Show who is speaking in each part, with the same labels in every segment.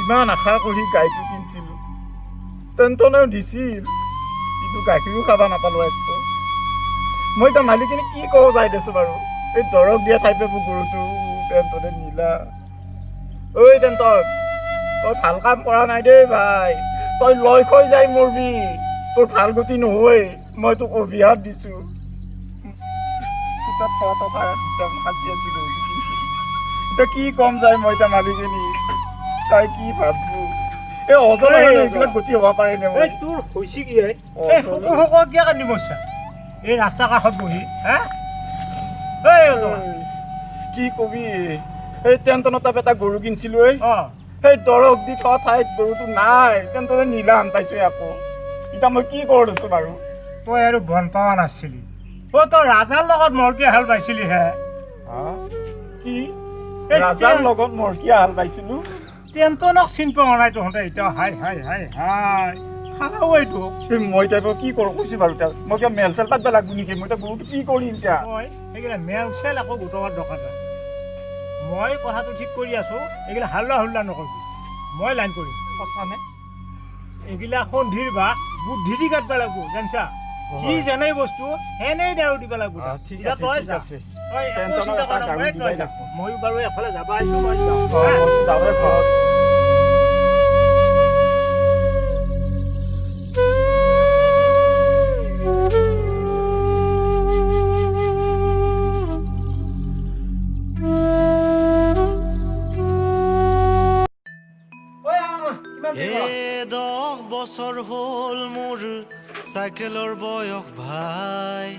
Speaker 1: ইমান আশা কৰি গাইটো কিনিছিলোঁ, টেনটনেও দিছিল, কিন্তু গাখীৰো খাব নাপালোঁ একটো। মই এতিয়া মালিকিনী কি কওঁ যাই দেচোন বাৰু। এই দৰৱ দিয়া ঠাইতে মোৰ গৰুটো টেনটনে নিলা। ঐ টেনটন, তই ভাল কাম কৰা নাই দেই ভাই। তই লয় খৈ যাই মৰবি, তোৰ ভাল গতি নহয়। মই তোক অভিশাপ দিছোঁ। তাত থোৱা টকা একদম সাঁচি আছিলোঁ, গৰুটো কিনিছিলোঁ। এতিয়া কি কম যায় মই এতিয়া মালিকিনী, তাই কি ভাববো? এই অজলা
Speaker 2: এই
Speaker 1: মানুহ এইবিলাক গতি হ'ব পাৰে নে?
Speaker 2: এই
Speaker 1: মই
Speaker 2: তোৰ হৈছে কি? এই
Speaker 1: অ,
Speaker 2: এই
Speaker 1: চলো।
Speaker 2: শকো শকো কিয় কান্দি মৰছা এই ৰাস্তা কাষত বহি? হা, এই অজলা।
Speaker 1: কি কবি, এই টেনটনৰ তাত এটা গৰু কিনিছিলোঁ। এই সেই দৰৱ দি থোৱা ঠাইত গৰুটো নাই, টেনটনে নীলা আন পাইছোঁ আকৌ। এতিয়া মই কি কৰোঁ দেচোন বাৰু?
Speaker 2: তই আৰু বন পোৱা নাছিলি। অ, তই ৰাজাৰ লগত মৰকি হাল পাইছিলি হে?
Speaker 1: কি?
Speaker 2: এই
Speaker 1: ৰাজাৰ লগত মৰকীয়া হাল পাইছিলোঁ?
Speaker 2: টেনটনক চিনি পোৱা নাই তহঁতে এতিয়া? হাই হাই হাই হাই, খালাও এইটো।
Speaker 1: এই মই এতিয়া কি কৰোঁ কৈছোঁ বাৰু? এতিয়া মই কিবা মেল চেল পাতব লাগব নেকি? মই এতিয়া গৰুটো কি কৰিম এতিয়া?
Speaker 2: মই সেইগিলা মেল চেল একো গোটোৱাৰ দৰকাৰ নাই। মই কথাটো ঠিক কৰি আছোঁ। এইগিলা হাল্লা হুল্লা নকৰিবি, মই লাইন কৰিম।
Speaker 1: সঁচা নে?
Speaker 2: এইগিলা সন্ধিৰ বা বুদ্ধি দি কাটব লাগব, জানছা? যি যেনে বস্তু সেনেই দাৰু দিব লাগব।
Speaker 1: ঠিক
Speaker 2: এতিয়া
Speaker 1: আছে,
Speaker 2: তই
Speaker 1: ঠিক
Speaker 2: যা।
Speaker 1: আছে।
Speaker 2: তই একো
Speaker 1: টেনচনৰ
Speaker 2: চিন্তা
Speaker 1: এটা
Speaker 2: কৰা
Speaker 1: গাড়ী
Speaker 2: নাই, তই
Speaker 1: দিবাই
Speaker 2: যা।
Speaker 1: লাগব।
Speaker 2: ময়ো বাৰু এফালে যাব আহিছোঁ, মই যাওঁ।
Speaker 1: অ, মইতো যাওঁৱে ঘৰত।
Speaker 3: হে 10 বছৰ হ'ল মোৰ চাইকেলৰ বয়স ভাই,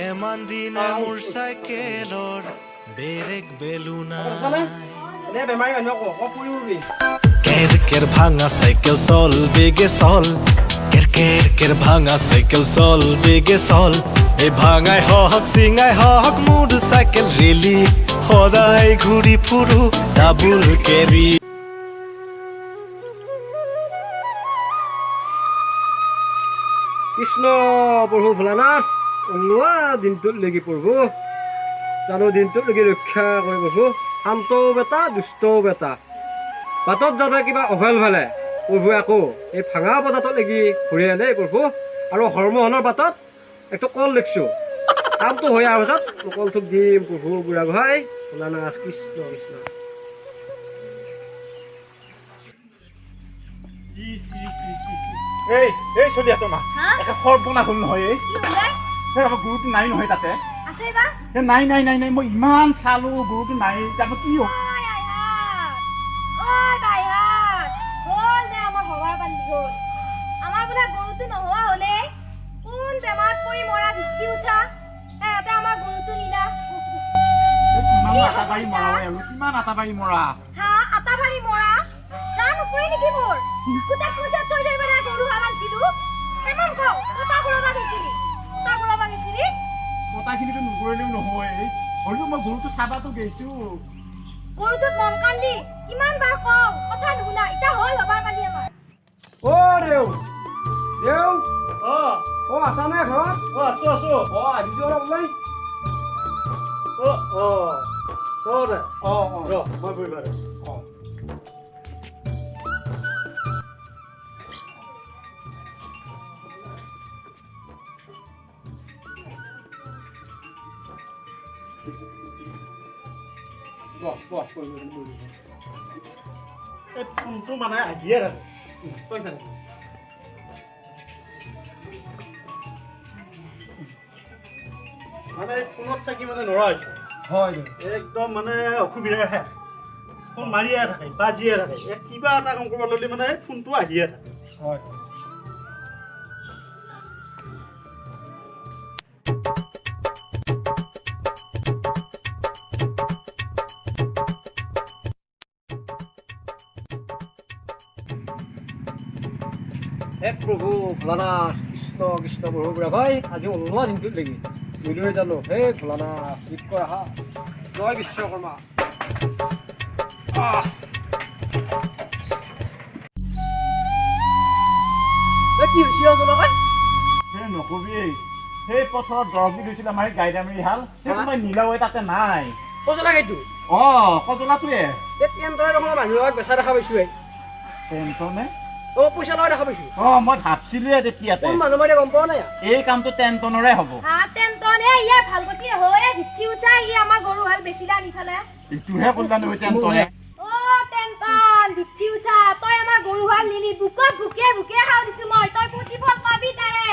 Speaker 3: এমান দিনে মোৰ চাইকেলৰ বেৰেক বেলু নাই। কেৰ কেৰ ভাঙা চাইকেল চল বেগে চল, কেৰ কেৰ কেৰ ভাঙা চাইকেল চল বেগে চল। এই ভাঙাই হওক চিঙাই হওক, মোৰ চাইকেল ৰেলি, সদায় ঘূৰি ফুৰো ডাবুল কেৰি।
Speaker 4: কৃষ্ণ প্ৰভু ভোলানাথ, ওলোৱা দিনটোত লাগি প্ৰভু, জানো দিনটোত লাগি ৰক্ষা কৰি প্ৰভু। শান্তও বেটা, দুষ্টও বেটা, বাটত যাতে কিবা অভেল ভেলে প্ৰভু, আকৌ এই ভাঙা বজাতত লাগি ঘূৰি আনে প্ৰভু। আৰু হৰমোহনৰ বাটত একটো কল লিখছোঁ, কামটো হৈ অহাৰ পাছত মই কলটোক দিম প্ৰভু। বুঢ়া গোহাঁই ভোলানাথ, কৃষ্ণ কৃষ্ণ।
Speaker 1: ইচ ইচ ইচ ইচ ইচ। এই এই চলিয়া মা, একে সৰ্বনাশ হ'ল নহয়। এই
Speaker 5: কি হ'লে?
Speaker 1: এই আমাৰ গৰুটো নাই নহয় তাতে।
Speaker 5: আছে বা।
Speaker 1: এই নাই নাই নাই নাই, মই ইমান চালো, গৰুটো নাই। এতিয়া মই কি হ'ল?
Speaker 5: ঐ আইহাত, ঐ বাইহাত, হ'ল দে, আমাৰ হৱাৰ বান্ধি হ'ল। আমাৰ বোলে গৰুটো নোহোৱা হ'লে কোন বেমাৰত পৰি মৰা ভিত্তি উঠা সিহঁতে আমাৰ গৰুটো নিলা।
Speaker 1: এই কিমান আটা পাৰি মৰা ঐ, আৰু কিমান আটা পাৰি মৰা।
Speaker 5: হা, আটা ভাৰি মৰা গা নুপুৰে নেকি মোৰ? গোটেই পইচা থৈ থৈ পেলাই গৰু হাল আনছিলো। কিমান কওঁ, কটা ঘূৰাবা গৈছিলি, কটা ঘূৰাবা গৈছিলি।
Speaker 1: কটাখিনিতো নুঘূৰিলেও নহয়। এই হ'লেও মই গৰুটো চাবাতো গৈছো।
Speaker 5: গৰুটোত মন কান্দি কিমান বাৰ কওঁ, কথা নুশুনা। এতিয়া হ'ল হবাৰ পালি আমাৰ।
Speaker 4: অ দেউ দেউ।
Speaker 2: অ।
Speaker 4: অ, আছানে ঘৰত?
Speaker 2: অ, আছো আছো।
Speaker 4: অ, আহিছোঁ অলপ ওলাই।
Speaker 2: অ অ, তই
Speaker 4: অ অ।
Speaker 2: ৰ, মই বহিবা।
Speaker 4: অ।
Speaker 2: বহ বহ, বহি বহি বহি। এই ফোনটো মানে আহিয়ে থাকে। তই থাক। মানে এই ফোনত থাকি মানে নৰা হৈছে।
Speaker 4: হয়।
Speaker 2: একদম মানে অসুবিধাৰ শেষ। ফোন মাৰিয়ে থাকে, বাজিয়ে থাকে। এই কিবা এটা কাম কৰিব ল'লে মানে এই ফোনটো আহিয়ে থাকে।
Speaker 4: হয়। এক প্ৰভু ভোলানাথ, কৃষ্ণ কৃষ্ণ প্ৰভু বুঢ়া ভাই, আজি ওলোৱা দিনটোত লাগি মিলৈ জানো। হে ভোলানাথ, ঠিক কৰা। হা, জয় বিশ্বকৰ্মা। আহ। এ, কি হৈছে অজলকাই?
Speaker 1: সেই নকবি, সেই পথাৰত দৰৱ দি থৈছিল আমাৰ সেই গাই দামৰি হাল, সেই কোনোবাই নীলা হৈ তাতে নাই।
Speaker 4: অজলা গাইটো?
Speaker 1: অ, কজলাটোৱে।
Speaker 4: এই টেণ্টৰে দেখোন মানুহক বেচা দেখা পাইছোঁ।
Speaker 1: টেনটনে?
Speaker 4: অ, পইচা লোৱা দেখা পাইছোঁ।
Speaker 1: অ, মই ভাবছিলোৱে তেতিয়াতে।
Speaker 4: কোন মানুহ মই এতিয়া গম পোৱা নাই।
Speaker 1: এই কামটো টেনটনৰে হ'ব।
Speaker 5: হা, টেনটন, এই ইয়াৰ ভাল গতি হয় ভিত্তি উঠা, ই আমাৰ গৰু হাল বেচিলা নিফালে।
Speaker 1: ইটোহে কল্যাণ হ'ব টেনটনে।
Speaker 5: অ টেনটন, ভিত্তি উঠা, তই আমাৰ গৰু হাল নিলি, বুকত ভুকিয়াই ভুকিয়াই খাওঁ দিছো মই, তই প্ৰতিফল পাবি তাৰে।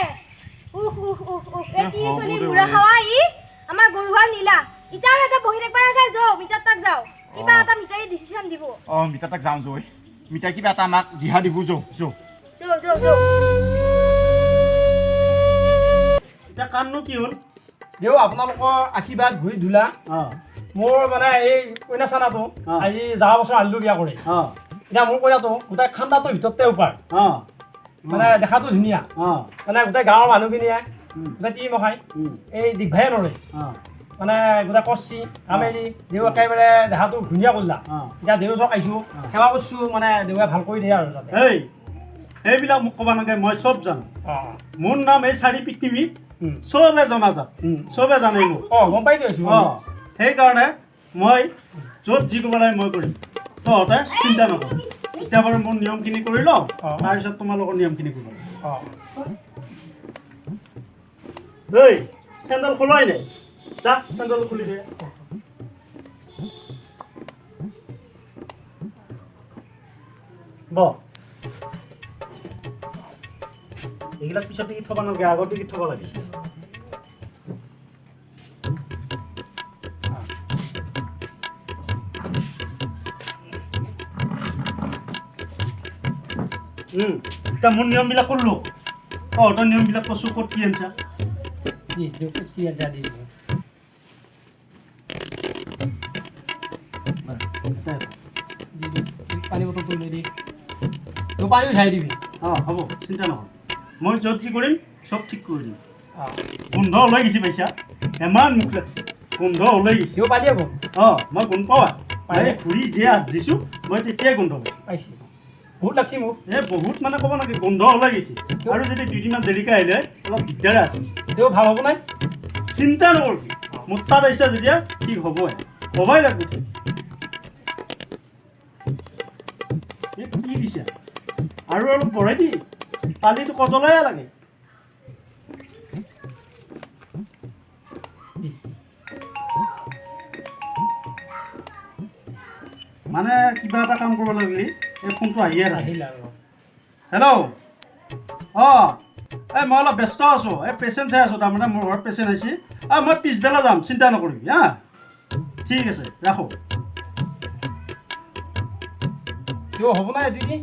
Speaker 5: উহ উহ উহ উহ, এই কি চলি বুঢ়া খাৱা, ই আমাৰ গৰু হাল নিলা। ইতা আৰু এটা বহি থাকিব নাযায়, যাওঁ মিটাৰ তাক যাওঁ, কিবা এটা মিটাই ডিচিশ্যন দিব।
Speaker 1: অ, মিটাৰ তাক যাওঁ জৈ, মিটাই কিবা এটা আমাক দিহা দিব। যৌ যৌ।
Speaker 5: যৌ যৌ যৌ।
Speaker 2: এতিয়া কামনো কি হ'ল?
Speaker 4: দেউ, আপোনালোকৰ আশীৰ্বাদ, ভৰি ধূলা। মোৰ মানে এই কইনা চানাটো আজি যোৱা বছৰ আনিলো বিয়া কৰি। এতিয়া মোৰ কইনাটো গোটেই খান্দাটোৰ ভিতৰতে ওপাৰ, মানে দেখাটো ধুনীয়া, মানে গোটেই গাঁৱৰ মানুহখিনিয়ে গোটেই টিম খাই এই দিগভায়ে নৰে, মানে গোটেই কৰছি কামেৰি দেউ একেবাৰে দেহাটো ধুনীয়া কৰিলা। এতিয়া দেউ ওচৰত আহিছোঁ, সেৱা কৰিছোঁ, মানে দেউৱে ভাল কৰি দিয়ে আৰু যাতে।
Speaker 2: এই সেইবিলাক মোক ক'ব নালাগে, মই চব জানো। মোৰ নাম এই চাৰি পৃথিৱীত চবে জনাজাত, চবে জানে মোক।
Speaker 4: অ, গম পাই দিছোঁ।
Speaker 2: অ, সেইকাৰণে মই য'ত যি ক'ব লাগে মই কৰিম, তহঁতে চিন্তা নকৰ। এতিয়া বাৰু মোৰ নিয়মখিনি কৰি লওঁ, তাৰপিছত তোমালোকৰ নিয়মখিনি কৰিব। ঐ, চেণ্ডেল খোলাই নাই, যা চেণ্ডেল খুলি দে। ব, এইবিলাক পিছত টিকিট থ'ব নালাগে, আগত টিকিট থ'ব লাগে। এতিয়া মোৰ নিয়মবিলাক কৰিলোঁ, তহঁতৰ নিয়মবিলাক কৈছোঁ, ক'ত কি আনিছা।
Speaker 4: কি আনিছা দি। পানী বটলটো লৈ দি, পানী উঠাই দিবি।
Speaker 2: অঁ, হ'ব, চিন্তা নহয়, মই য'ত যি কৰিম চব ঠিক কৰি দিম। গোন্ধ ওলাই গৈছে, পাইছা, ইমান মুখ লাগছে, গোন্ধ ওলাই গৈছে।
Speaker 4: পালি আকৌ।
Speaker 2: অঁ, মই গোন্ধ পাওঁ, এই ঘূৰি যে আছ দিছোঁ মই তেতিয়াই গোন্ধ পাইছোঁ।
Speaker 4: পাইছে, বহুত লাগছে মোক।
Speaker 2: এই বহুত মানে ক'ব নালাগে, গোন্ধ ওলাই গৈছে। আৰু যদি দুদিনমান দেৰিকৈ আহিলে অলপ দিগদাৰে আছে।
Speaker 4: তেওঁ ভাল হ'ব নাই?
Speaker 2: চিন্তা নকৰিবি, মোৰ তাত আহিছা যেতিয়া ঠিক হ'বই, হ'বই লাগিব ঠিক। এই কি দিছা আৰু অলপ বঢ়াই দি, পালিটো কজলাই লাগে। মানে কিবা এটা কাম কৰিব লাগিলে এই ফোনটো আহিয়ে থাকে। হেল্ল', অঁ, এই মই অলপ ব্যস্ত আছোঁ, এই পেচেণ্ট চাই আছোঁ, তাৰমানে মোৰ ঘৰত পেচেণ্ট আহিছে। অঁ, মই পিছবেলা যাম, চিন্তা নকৰিবি। হা, ঠিক আছে, ৰাখোঁ।
Speaker 4: কিয় হ'ব নাই দিদি?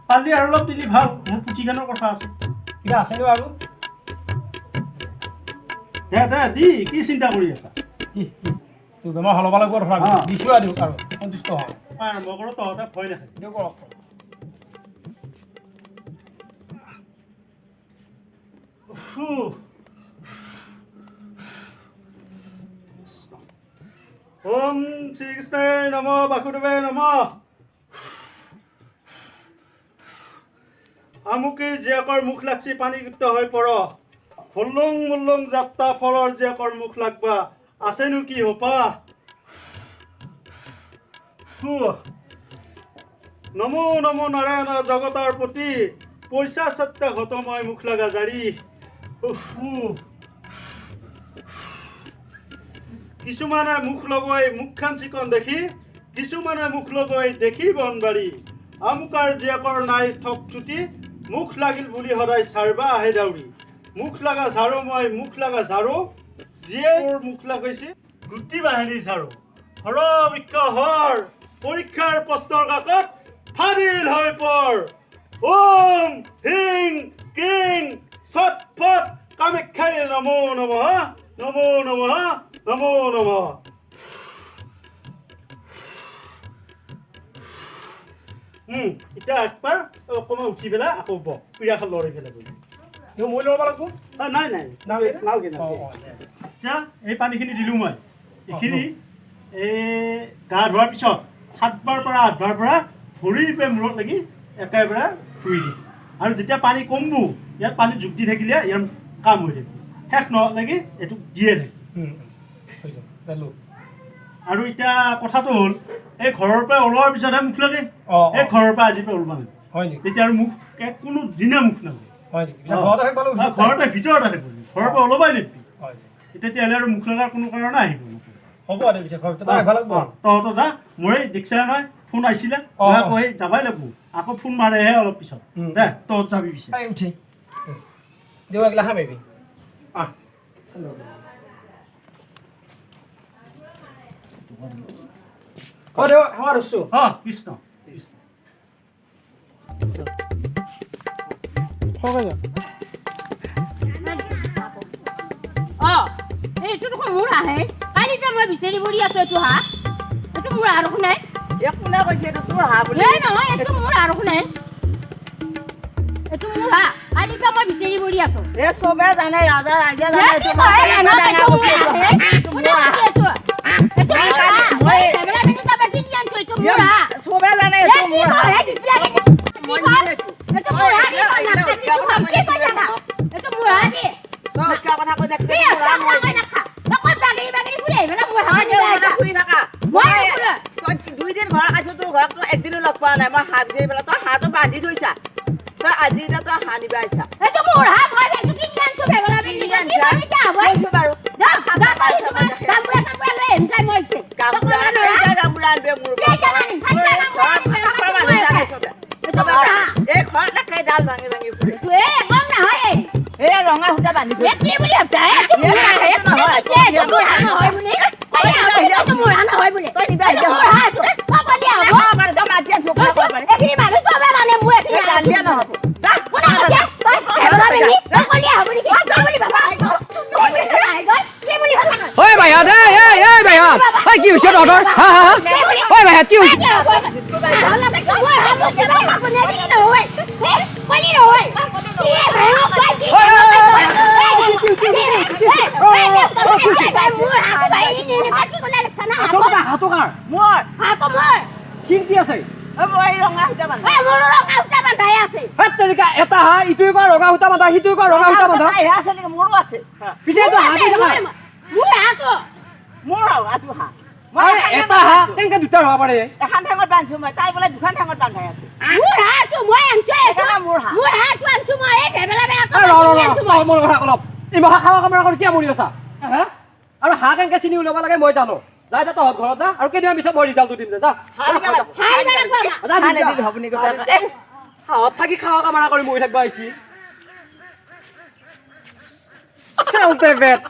Speaker 2: পালি আৰু অলপ দিলি ভাল, মোৰ পুথিখনৰ কথা আছে।
Speaker 4: কিবা আছেনে আৰু?
Speaker 2: দে দে দি, কি চিন্তা কৰি আছা?
Speaker 4: কি তোৰ বেমাৰ ভাল হ'ব লাগিব ধৰা দিছোঁ আৰু সন্তুষ্ট হয়।
Speaker 2: আৰম্ভ কৰোঁ, তহঁতে ভয় নাখাবি।
Speaker 4: দিয়ক কৰক।
Speaker 2: ওম শ্ৰীকৃষ্ণায় নম, বাসুদেৱায় নম। আমুকীৰ জীয়েকৰ মুখ লাগছি পানীযুক্ত হৈ পৰ, হুল্লুং মুল্লুং যাত্ৰা ফলৰ জীয়েকৰ মুখ লাগবা আছেনো কি সোপা। নমো নমো নাৰায়ণ জগতৰ পতি, পইচা সত্য ঘটময় মুখ লগা জাৰি। কিছুমানে মুখ লগাই মুখখন চিকন দেখি, কিছুমানে মুখ লগাই দেখি বনবাৰী। আমুকাৰ জীয়েকৰ নাই থক চুটি, মুখ লাগিল বুলি সদায় চাৰবা আহে দাউৰি। মুখ লগা ঝাৰু মই মুখ লগা ঝাৰু, যিয়ে মোৰ মুখ লগাইছে গুটি বাহিনী ঝাৰু। হৰ বৃক্ষ হৰ, পৰীক্ষাৰ প্ৰশ্নৰ কাকত ফাদিল হৈ পৰ। ওম হিং কিং চটফট কামাখ্যাই নমো নমঃ, নমো নমঃ, নমো নমঃ। এতিয়া একবাৰ অকণমান উঠি পেলাই আকৌ বহ, পীড়াখন লৰাই পেলাই বহি।
Speaker 4: মই ল'ব লাগিব?
Speaker 2: নাই নাই,
Speaker 4: নালাগে।
Speaker 2: নালাগে নালাগে। এতিয়া এই পানীখিনি দিলোঁ মই, এইখিনি এই গা ধোৱাৰ পিছত 7বাৰ পৰা 8বাৰ পৰা ভৰিৰ পৰা মূৰত লাগি একেবাৰে ধুই দিম। আৰু যেতিয়া পানী কমব, ইয়াত পানী যোগ দি থাকিলে ইয়াৰ কাম হৈ থাকিব, শেষ নোহোৱাক লাগি এইটো দিয়ে থাকিব। আৰু এতিয়া কথাটো হ'ল, এই ঘৰৰ পৰা ওলোৱাৰ পিছতহে মুখ লাগে।
Speaker 1: অ,
Speaker 2: এই ঘৰৰ পৰা আজিৰ পৰা ওলোৱা নাই।
Speaker 1: হয় নেকি?
Speaker 2: তেতিয়া আৰু মুখ এক কোনো দিনা মুখ নালাগে।
Speaker 1: হয় নেকি? ঘৰতে থাকিব লাগিব।
Speaker 2: অ, ঘৰতে ভিতৰতে থাকিব, ঘৰৰ পৰা ওলাবই নিদিবি।
Speaker 1: হয়।
Speaker 2: তেতিয়াহ'লে আৰু মুখ লগাৰ কোনো কাৰণে আহিব নপৰে।
Speaker 1: হ'ব দে, পিছে ঘৰৰ ভিতৰত আহিব লাগিব।
Speaker 2: অ, তহঁতো যা। মই দেখছা নহয়, ফোন আহিছিলে।
Speaker 1: অ,
Speaker 2: মই
Speaker 1: অ।
Speaker 2: আকৌ সেই যাবই লাগিব, আকৌ ফোন মাৰেহে অলপ পিছত। দে, তহঁত যাবি পিছে।
Speaker 1: এই উঠি দেউ, এগিলা খাম আহিবি।
Speaker 2: আহ।
Speaker 1: অ দেউ, সেৱা ধৰছোঁ।
Speaker 2: অ, কৃষ্ণ কৃষ্ণ।
Speaker 6: অ, এইটো দেখোন মোৰ আহে। কালিতে মই বিচাৰি বৰি আছো এইটো হাঁহ। এইটো মোৰ হাঁহ দেখোন নাই।
Speaker 7: এই কোনে কৈছে এইটো তোৰ হাঁহ বুলি?
Speaker 6: এই নহয়, এইটো মোৰ হাঁহ দেখোন নাই। এইটো মোৰ হাঁহ, কালিতে মই বিচাৰি বৰি আছো।
Speaker 7: এই চবে জানে, ৰাজা ৰাইজে জানে।
Speaker 6: এই
Speaker 7: এইটো
Speaker 6: কি কয়,
Speaker 7: মই
Speaker 6: জানো,
Speaker 7: ডাঙৰ
Speaker 6: এইটো
Speaker 7: বস্তু।
Speaker 6: মোৰ হাঁহ, হে?
Speaker 7: এইটো
Speaker 6: কোনে
Speaker 7: মোৰ হাঁহ।
Speaker 6: কৈছে এইটো? এইটো মোৰ হাঁহ। মই টেবলা বেটি তাৰপৰা কিনি আনিছো, এইটো মোৰ হাঁহ।
Speaker 7: চবে জানে
Speaker 6: এই
Speaker 7: এইটো
Speaker 6: কি
Speaker 7: মোৰ
Speaker 6: কয়,
Speaker 7: হাঁহ।
Speaker 6: এই দিপলা কি
Speaker 7: মই
Speaker 6: কয়?
Speaker 7: নিদিওঁ এইটো।
Speaker 6: এইটো মোৰ হাঁহ দি কয়,
Speaker 7: এইবিলাক
Speaker 6: নাখায়,
Speaker 7: উৎকা কথা
Speaker 6: কি
Speaker 7: কৈ
Speaker 6: কৈ থাকা? এইটো মোৰ হাঁহ দি।
Speaker 7: তই উৎকা কথা কৈ থাক।
Speaker 6: কি উৎকা কথা কৈ নাখা? তই ক'ত বাগৰি বাগৰি ফুৰি আহি পেলাই মোৰ হাঁহ
Speaker 7: তই
Speaker 6: নিব আহিছা?
Speaker 7: ফুৰি থাকা।
Speaker 6: মই নুফুৰো।
Speaker 7: তই 2 দিন ঘৰত আছো, তোৰ ঘৰত তই একদিনো লগ পোৱা নাই। মই হাঁহ বিচাৰি পেলাই, তই হাঁহটো বান্ধি থৈছা। তই আজি এতিয়া তই হাঁহ নিবা আহিছা?
Speaker 6: এইটো মোৰ হাঁহ, মই এইটো কিনি আনিছো ভেবেলা বেটি।
Speaker 7: কিনি
Speaker 6: কি
Speaker 7: আনিছা?
Speaker 6: কৰি এতিয়া হ'ব?
Speaker 7: কৈছো বাৰু।
Speaker 6: যা, যা, গামবুঢ়া চামবুঢ়া লৈ আহিম যাই মই এতিয়া।
Speaker 7: গামবুঢ়া
Speaker 6: তই কৰিব নোৱাৰা।
Speaker 7: কেইটা গামবুঢ়া আনবে মোৰ?
Speaker 6: কেইটা আনিম?
Speaker 7: মোৰ
Speaker 6: চাৰিটা
Speaker 7: এই
Speaker 6: গামবুঢ়া
Speaker 7: ঘৰৰ
Speaker 6: আনিম,
Speaker 7: কাষৰ মানুহ জানে চবে।
Speaker 6: এইটো
Speaker 7: চবে
Speaker 6: মোৰ
Speaker 7: জানে।
Speaker 6: হাঁহ।
Speaker 7: এই ঘৰত নাখাই ডাল ভাঙি ভাঙি ফুৰে।
Speaker 6: এই কম নহয় এই।
Speaker 7: এই ৰঙা সূতা বান্ধি থৈ
Speaker 6: এই কি বুলি ভাবছা? এইটো মোৰ হাঁহ, এই কোনে কৈছে এইটো মোৰ হাঁহ নহয় বুলি?
Speaker 7: তই নিবা আহিলে
Speaker 6: এইটো মোৰ হাঁহ নহয় বুলি।
Speaker 7: তই নিবা আহিলে
Speaker 6: এইটো মোৰ হাঁহ এইটো। তই কলি হ'ব?
Speaker 7: হ'ব পাৰে, তই মাতি আনছো, কোনে ক'ব পাৰে?
Speaker 6: এইখিনি মানুহ চবে জানে মোৰ এইখিনি
Speaker 7: এই
Speaker 6: হাঁহ।
Speaker 7: জানিলে নহ'ব। যা।
Speaker 6: কোনে কৈছে? তই ভেবেলা বেটি, তই কলি হ'ব নেকি? কি বুলি ভাবা? কি বুলি ভাবা?
Speaker 4: ঐ ভাইহাত, এই এই এই ভাইহাত, ঐ, কি হৈছে তহঁতৰ? হা হা হা, ঐ ভাইহাত, কি হৈছে? হাতো কাৰ?
Speaker 7: মোৰ।
Speaker 4: চিন কি আছে?
Speaker 7: অ, মই এই ৰঙা সূতা বান্ধা।
Speaker 4: হেত তেৰিকা, এটা হাঁহ, ইটোৱে কয় ৰঙা সূতা বান্ধা, সিটোৱে কয় ৰঙা সূতা বান্ধা।
Speaker 7: তাইহে আছে নেকি? মোৰো আছে।
Speaker 4: পিছে এইটো হাঁহ কি কাৰ?
Speaker 7: মোৰ হাঁহটো হাঁহ। মই
Speaker 4: আৰে
Speaker 7: এখন
Speaker 4: এটা
Speaker 7: ঠেঙত
Speaker 4: হাঁহ
Speaker 7: বান্ধিছো।
Speaker 4: কেনেকে দুটা হ'ব পাৰে?
Speaker 7: এখন ঠেঙত বান্ধিছো মই, তাই বোলে দুখন ঠেঙত বান্ধাই আছে। সেইকাৰণে মোৰ হাঁহ।
Speaker 4: ৰ ৰ ৰ, তই মোৰ কথা অলপ এই মহা খাৱা কামৰা কৰি কিয় মৰি আছা হা? আৰু হাঁহ কেনেকে চিনি ওলাব লাগে মই জানো। যা এতিয়া তহঁত ঘৰত যা, আৰু কেইদিনমান পিছত মই ৰিজাল্টটো দিম দে, যা।
Speaker 7: হাঁহ নিব লাগিব।
Speaker 4: যা,
Speaker 7: হাঁহ
Speaker 4: যা।
Speaker 7: নিদিলে হ'ব নেকি তই? এ,
Speaker 4: হাঁহত থাকি খাৱা কামৰা কৰি মৰি থাকিব আহিছি। চলতে বেট।